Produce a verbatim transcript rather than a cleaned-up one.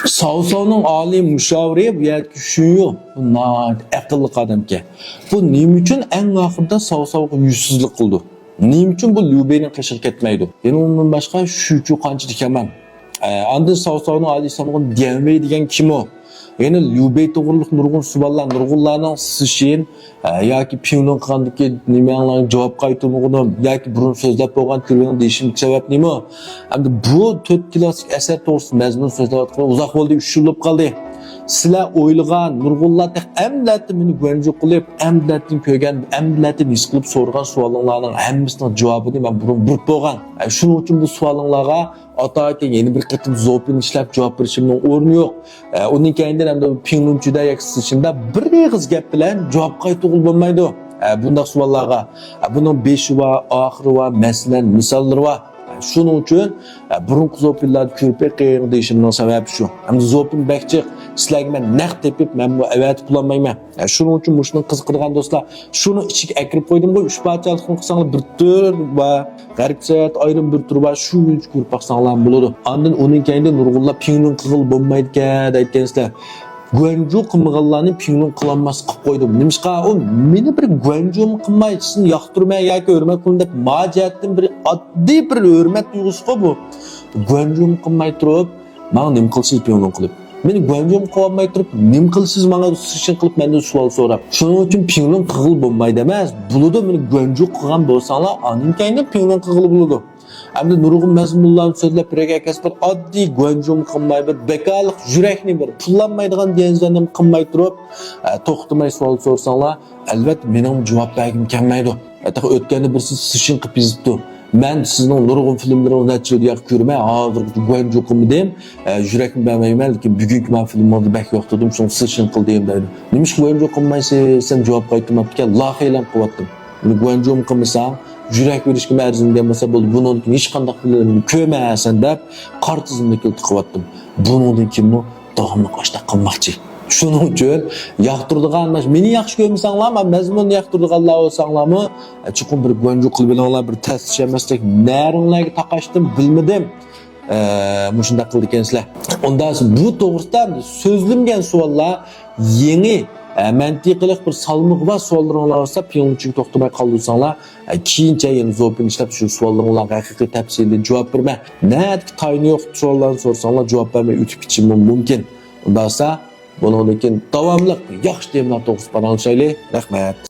ساۋساۋنىڭ ئالىي مۇشاۋىرى بۇ يەردىكى شۈنيۇ، بۇ ناھايىتى ئەقىللىق ئادەمكەن. بۇ نېمە ئۈچۈن ئەڭ ئاخىرىدا ساۋساۋغا يۈزسىزلىك قىلىدۇ؟ نېمە ئۈچۈن بۇ ليۇ بېينىڭ قېشىغا كەتمەيدۇ؟ يەنە ئۇنىڭدىن باشقا شۈچۈ قانچىلىك يامان. ئە، ئاندىن ساۋساۋنىڭ ئالىي سانغۇن ديەنۋېي دېگەن كىم ئۇ؟ يەنە ليۇ بېي توغرىلىق نۇرغۇن سوئاللار، نۇرغۇنلارنىڭ سىشىن، ئە، ياكى پىڭلۇن قىلغاندىكى نېمەڭلارنى جاۋاب قايتۇرمىغىنىم ياكى بۇرۇن سۆزلەپ بولغان تۈرىنىڭ دېيىشىمدىكى سەۋەب نېمە؟ ئەمدى بۇ تۆت كلاسسىك ئەسەر توغرىسىدا مەزمۇن سۆزلەۋاتقىلى ئۇزاق بولدى، ئۈچ يىللاپ قالدى. سىلەر ئويلىغان، نۇرغۇنلار تېخى ئەمدىلەتتىن مېنى گۇەنجۇ قىلىپ، ئەمدىلەتتىن كۆرگەن، ئەمدىلەتتىن ھېس قىلىپ سورىغان سوئالىڭلارنىڭ ھەممىسىنىڭ جاۋابىنى مەن بۇرۇن بېرىپ بولغان. ئە، شۇنىڭ ئۈچۈن بۇ سوئالىڭلارغا ئاتايىتەن يەنە بىر قېتىم زوپىن ئىشلەپ جاۋاب بېرىشىمنىڭ ئورنى يوق. ئە، ئۇنىڭ كەينىدىن ئەمدى پىڭلۇنچۈدە ياكى سىشىندا بىر ئېغىز گەپ بىلەن جاۋاب قايتۇرغىلى بولمايدۇ. ئە، بۇنداق سوئاللارغا، ئە، بۇنىڭ بېشى بار، ئاخىرى بار، مەسىلەن، مىساللىرى بار. ئە، شۇنىڭ ئۈچۈن، ئە، بۇرۇنقى زوپىنلاردا كۆرۈپ بېقىڭ دېيىشىمنىڭ سەۋەبى شۇ. ئەمدى زوپىن بەك جىق، سىلەرگە مەن نەق تېپىپ، مەنمۇ ئەۋەتىپ بولالمايمەن. ئە، شۇنىڭ ئۈچۈن مۇشۇنىڭ قىزىقىدىغان دوستلار، شۇنىڭ ئىچىگە ئەكىرىپ قويدۇمغۇ، ئۈچ پارچىلىقنى قىلساڭلار بىر تۈر ۋە غەربىي سەنئەت ئايرىم بىر تۈرى بار، شۇ بويىچە كۆرۈپ باقساڭلارمۇ بولىدۇ. ئاندىن ئۇنىڭ كەينىدە نۇرغۇنلار پىڭلۇن قىلغىلى بولمايدىكەن دەيدىكەنسىلەر. گۇەنجۇ قىلمىغانلارنى پىڭلۇن قىلالماس قىلىپ قويدۇم. نېمىشقا؟ ئۇ مېنى بىر گۇەنجۇمۇ قىلماي، سىزنى ياقتۇرىمەن ياكى ھۆرمەت قىلىمەن دەپ ما جەھەتتىن بىر ئاددىي بىر ھۆرمەت تۇيغۇسىغۇ بۇ. گۇەنجۇمۇ قىلماي تۇرۇپ، ماڭا نېمە قىلىسىز پىڭلۇن قىلىپ؟ مېنى گۇەنجۇمۇ قىلالماي تۇرۇپ، نېمە قىلىسىز ماڭا سىشىن قىلىپ مەندىن سوئال سوراپ؟ شۇنىڭ ئۈچۈن پىڭلۇن قىلغىلى بولمايدۇ ئەمەس. بولىدۇ، مېنى گۇەنجۇ قىلغان بولساڭلار، ئاندىن كەينىدىن پىڭلۇن قىلغىلى بولىدۇ. ئەمدى نۇرغۇن مەزمۇنلارنى سۆزلەپ بېرەي ئەكەس، بىر ئاددىي گۇەنجۇمۇ قىلماي، بىر بىكارلىق يۈرەكنى، بىر پۇللانمايدىغان دېگەن سۆزلەرنى قىلماي تۇرۇپ، ئە، توختىماي سوئال سورىساڭلار، ئەلۋەتتە مېنىڭمۇ جاۋاب بەرگۈم كەلمەيدۇ. ئە، تېخى ئۆتكەندە بىرسى سىشىن قىلىپ يېزىپتۇ. مەن سىزنىڭ نۇرغۇن فىلىملىرىڭىزنى نەچچە يىل ياقى كۆرىمەن، ھازىرغىچە گۇەنجۇ قىلمىدىم. ئە، يۈرەكنى بەرمەيمەن، لېكىن بۈگۈنكى مانا فىلىمىڭىزنى بەك ياقتۇردۇم، شۇڭا سىشىن قىلدىم دەيدۇ. نېمىشقا گۇەنجۇ قىلمايسىز؟ سەن جاۋاب قايتۇرماپتىكەن، لاخىيلام قىلىۋاتتىم. ئۇنى گۇەنجۇمۇ قىلمىساڭ، يۈرەك بېرىشكىمۇ ئەرزىمىگەن بولسا بولدى، بۇنىڭدىن كېيىن ھېچقانداق فىلىمنى كۆرمەيسەن دەپ، قارا تىزىملىككە تىقىۋاتتىم. بۇنىڭدىن كېيىنمۇ داۋاملىق ئاشۇنداق قىلماقچى. شۇنىڭ ئۈچۈن ياقتۇرىدىغان، مانا، مېنى ياخشى كۆرمىسەڭلار، مانا مەزمۇننى ياقتۇرىدىغانلار بولساڭلارمۇ، ئە، چوقۇم بىر گۇەنجۇ قىلىۋېلىڭلار، بىر تەستىشەمەسلىك نەرىڭلارگە تاقاشتىم، بىلمىدىم. ئە، مۇشۇنداق قىلىدىكەنسىلەر. ئۇندا بۇ توغرىسىدا سۆزلىمىگەن سوئاللار، يېڭى، ئە، مەنتىقىلىق بىر سالمىقى بار سوئاللىرىڭلار بولسا، پىڭلۇنچۈگە توختىماي قالدۇرساڭلار، ئە، كېيىنچە يەنە زوپىن ئىشلەپ شۇ سوئاللىرىڭلارغا ھەقىقىي تەپسىلىي جاۋاب بېرىمەن. نەدىكى تايىنى يوق سوئاللارنى سورىساڭلار، جاۋاب بەرمەي ئۆتۈپ كېتىشىممۇ مۇمكىن. ئۇنداقسا، بۇنىڭدىن كېيىن داۋاملىق ياخشى تېمىلار توغرىسىدا پاراڭلىشايلى. رەھمەت.